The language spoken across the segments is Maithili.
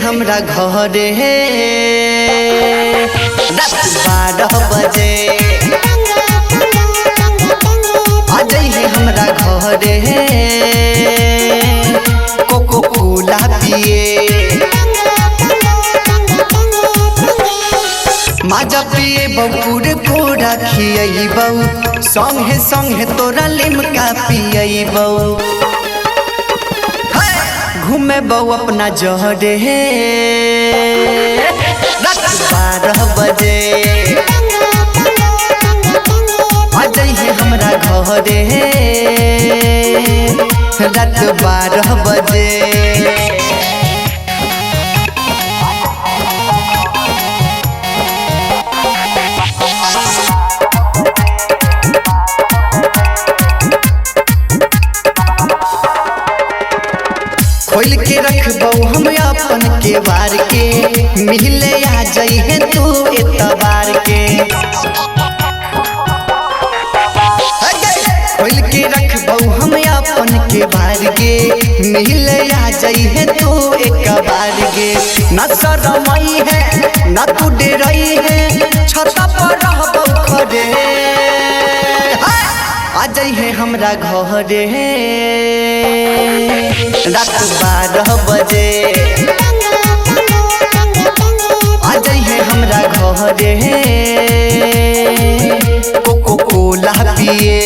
हमरा घरे रात 12 बजे। आ जइहे हमरा घरे कोको कोला पिए। माजा पिए बौपुर कोरा खियबौ, संगे संगे तोरा लिमका पियबौ। घूमे बौ अपना जहरे रात 12 बजे। आ जइहे हमरा घरे रात 12 बजे। खोल के रखबौ हम अपन के बार के, मिले आ जइहे तू एतबार के। खोल के रखबौ हम अपन के बार के, मिले आ जइहे तू एक बार के। न शरमई है न तू डरई है, छत पर रहबौ खड़े। आ जइहे हमरा घरे रात 12 बजे। आ जइहे हमरा घरे कोको कोला पिए।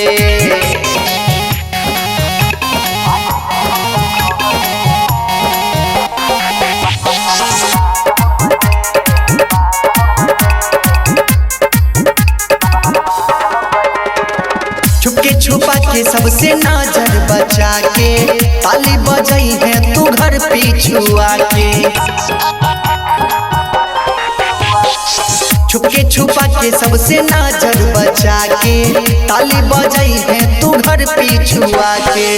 छुपके छुपा के सबसे नजर बचा के, ताली बजाई है तू घर पीछुआ के। छुपके छुपा के सबसे नजर बचा के, ताली बजाई है तू घर पीछुआ के।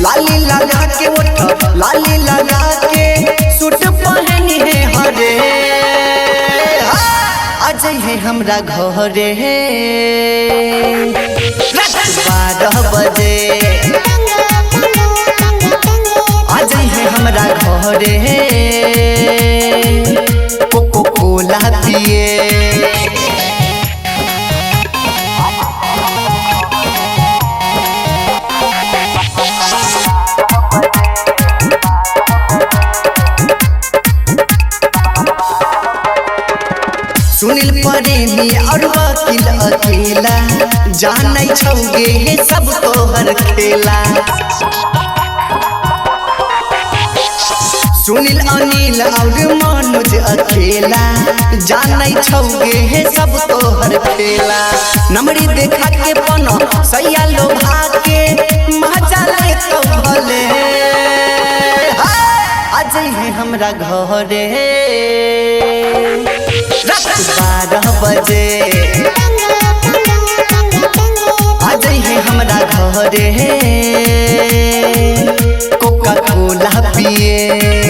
लाली लगा के उठ लाली लगा के, सूट पहनी है हरे। आ जइहे हमरा घरे रात 12 बजे। आ जइहे हमरा घरे कोको कोला पिए। सुनील प्रेमी और वकील अकेला, जानै छौगे हे सब तोहर खेला। सुनील अनिल और मनोज अकेला, जानै छौगे हे सब तोहर खेला। नमरी देखा के पनो सैया लोभा के, मजा ले तो भले। आ जइहे हमरा घरे रात 12 बजे। आ जइहे हमरा घरे कोका कोला पिए।